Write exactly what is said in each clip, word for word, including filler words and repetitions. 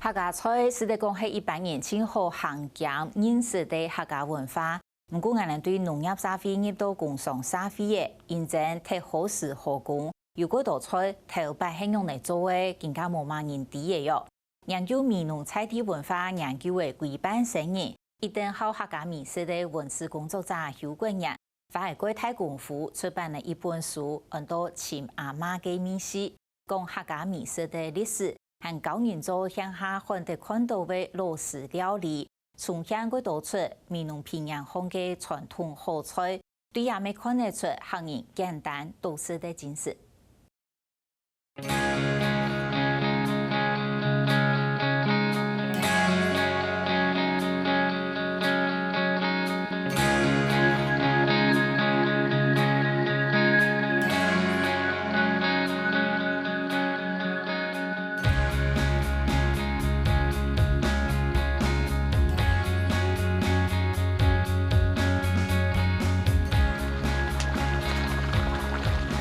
客家菜實在講係一般人盡好行兼認識个客家文化。毋過，𠊎等對農業社會入到工商社會个，認真忒好時好工，有幾多菜頭擺係仰仔做个，更加無麼人知个喲。研究美濃在地文化研究个歸班生人，一等好客家美食个文史工作者邱國年，花了蓋大功夫出版了一本書，安到《尋阿嬤个味緒》，講客家美食个歷史，還教人做鄉下罕得看到个老式料理，重現幾多出美濃平原項个傳統好菜，對這乜看得出客人簡單多食个精神。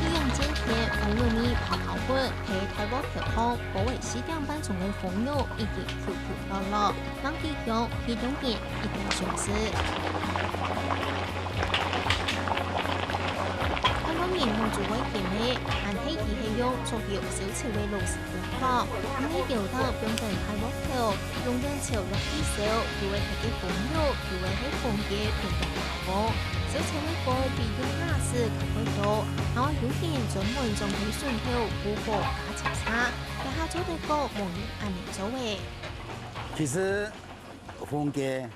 利用今天風雨尾拋拋滾，在大鑊頭項，高溫四點半鐘个風雨已經泅泅落落，吂幾香，幾多人一定想食。很多人目珠會金个，還係佢係用竹油燒臭个老式 火，毋係油燈放等大鑊頭，用等臭鑊去燒，有个係个風肉，有个係風雞同樣个火。燒臭个火比用瓦斯較會多，然後有人專門裝个筍頭、烰火加煎炒，這下做得講無人恁樣做个。其實風雞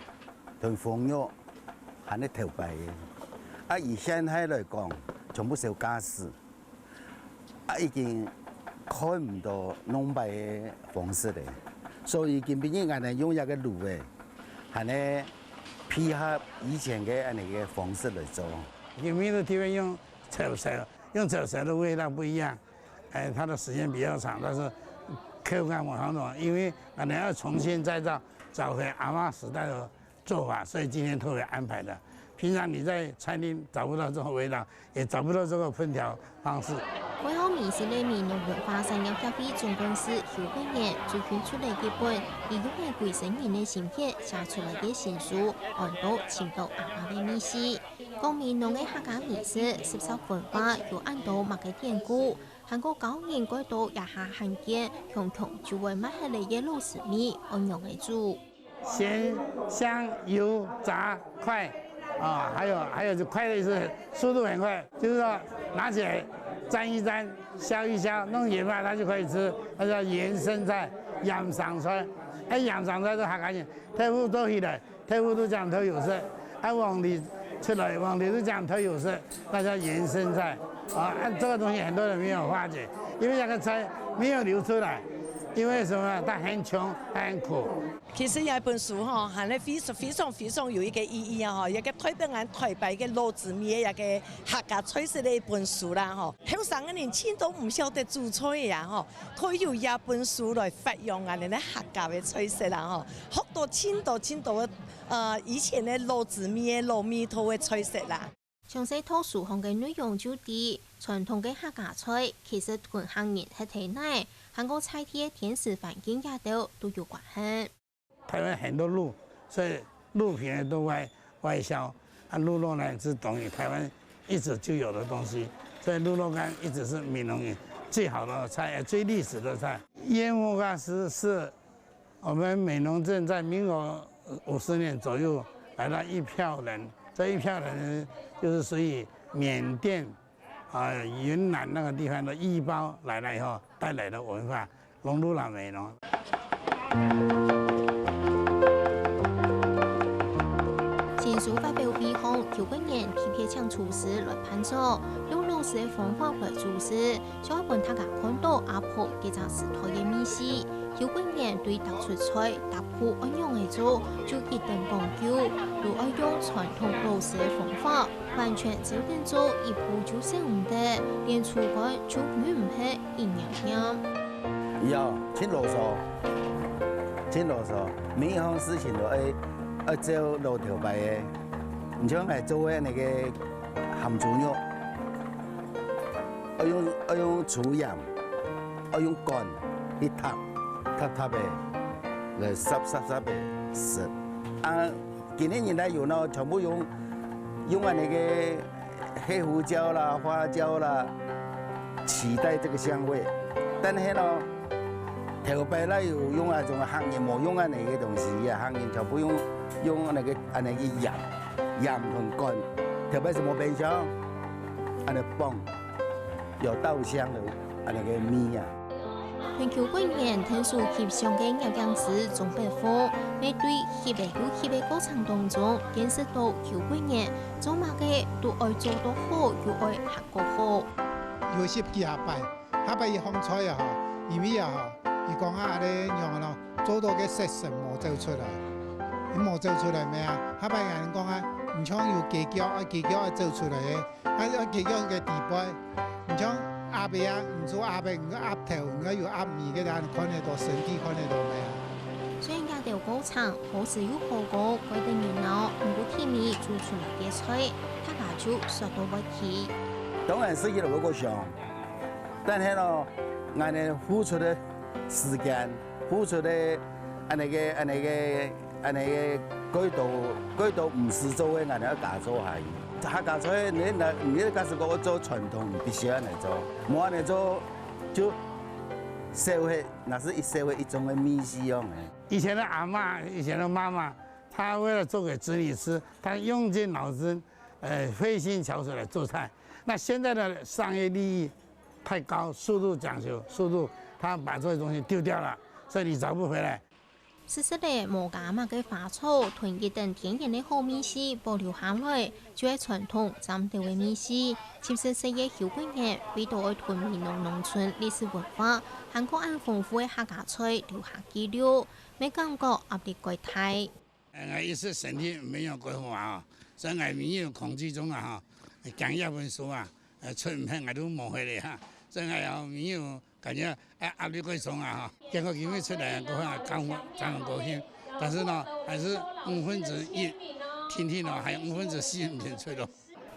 同風肉還係頭擺个，啊，以現在來講，全部燒瓦斯。 啊，已經看毋到往擺个方式了。所以今晡日𠊎等用這个爐仔，還係配合以前个恁樣个方式來做。因為都特別用柴燒，用柴燒的味道不一樣，哎，它的時間比較長，但是口感無相同，因為𠊎等要重新再造，找回阿嬤時代的 做法，所以今天特別安排的。平常你在餐廳找不到這種味道，也找不到這個烹調方式。愛好美食个美濃文化產業協會總幹事邱國年最近出了一本以用个歸生人个心血寫出來个新書，安到《尋到阿嬤个味緒》。講美濃个客家美食、食材文化有恁多麼个典故，還過教人蓋多這下罕見，強強就會賣忒了个老式味，愛仰仔煮。 先香油炸快啊，還有還有就快的意思，速度很快，就是說拿起來沾一沾，削一削，弄圓嘛，它就可以吃，那叫圓生菜、鹽生菜。哎，鹽生菜都還趕緊，豆腐做起來，豆腐都講豆油色，哎，黃梨出來，黃梨都講豆油色，那叫圓生菜。啊，啊，這個東西很多人沒有發覺，因為那個菜沒有流出來，因為什麼？它很窮，它很苦。 其實這本書吼，還係非常非常非常有一個意義啊吼，一個代表𠊎台北个老滋味个一個客家菜色个一本書啦吼。後生个人盡多毋曉得煮菜啊吼，可以有這本書來發揚𠊎等个客家个菜色啦吼，學到盡多盡多个呃以前个老滋味个老味道个菜色啦。 詳細讀書項个內容就知，傳統个客家菜其實同客人歇在哪，還過在地个天時環境這兜都有關係。台灣很多鹿，所以鹿平時都會外銷。啊，鹿肉呢是等於台灣一直就有的東西，所以鹿肉乾一直是美濃人最好的菜，最歷史的菜。煙火乾是是 我們美濃鎮在民國五十年左右來了一票人，這一票人就是屬於緬甸、啊、雲南那個地方的義胞來了以後帶來的文化，融入了美濃。新書發表會項，邱國年特別請廚師來伴手，用老式个方法來煮食， 就愛分大家看到阿婆該隻時代个味緒。邱國年對逐出菜、逐步愛仰仔做，就一等講究，都愛用傳統老式个方法，完全照等做，一步就少毋得，連廚官就忍毋核一黏黏。有，盡囉嗦，盡囉嗦，每一項事情都愛愛照老頭擺个。你像𠊎做个該個鹹豬肉， 愛用愛用粗鹽，愛用管去搭，搭搭个。个濕濕濕个食。啊，今日人來用咯，全部用用恁呢个黑胡椒啦、花椒啦，取代這個香味。但係呢，頭擺來有用那種客人無用恁呢个東西啊，客人全部用用恁呢个恁呢个鹽，鹽同乾，頭擺係無冰箱，恁呢放，有稻香个恁呢个味啊。 同邱桂元𢯭手翕相个攝影師鍾伯鳳，也對翕个又翕个過程當中，見識到邱桂元做麼个都愛做到好，又愛還過好。有翕幾下擺，下擺佢放菜啊吼，因為啊吼，佢講啊恁呢樣咯，做到个色素無走出來，佢無走出來咩啊？下擺人講啊，毋像有雞腳啊，雞腳愛走出來个。 啊，愛企到个底背，你像鴨仔啊，你做鴨仔，你个鴨頭，你个有鴨尾个啦，你看得到，身體看得到咩啊？雖然這兜過程好食又好講，蓋得人鬧，毋過甜味煮出來个菜，大家就說到會去。當然食起來會過香，但係咯，𠊎等付出个時間，付出个恁呢个、恁呢个 恁呢个，蓋多、蓋多毋使做个，𠊎等愛加做下去。客家菜，你若、你假使講愛做傳統，你必須要恁呢做，無恁呢做，就少忒，若係一少忒一種个味緒樣个。以前的阿嬷，以前的媽媽，她為了做給子女吃，她用盡腦汁，呃，費心巧手來做菜。那現在的商業利益太高，速度講求速度，她把這些東西丟掉了，所以你找不回來。 食食仔無加麼个花草，同一等天然个好味緒保留下來，就係傳統站頭个味緒。七十歲个邱桂元為著愛同美濃農村歷史文化，還過恁豐富个客家菜留下記錄，乜感覺壓力蓋大。呃，𠊎一時身體毋係恁樣蓋好啊，所以𠊎每日空氣中啊，吼，驚這本書啊，呃，出毋忒，𠊎都無回來哈。所以𠊎要每日 感覺，哎，壓力過重啊，吼。結果今日出來，過後感覺非常高興，但是呢，還是五分之一，聽聽呢，還有五分之四毋曾出咯。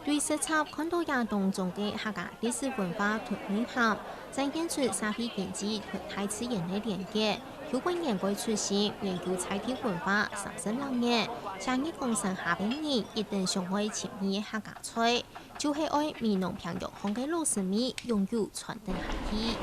對食材看到這當中个客家歷史文化同內涵，展現出社會經濟同大自然个連結。邱桂元个初心，研究在地文化三十六年，寫入講山下个人一定想愛尋味个客家菜。 就係愛美濃平洋項个老滋味永久傳承下去。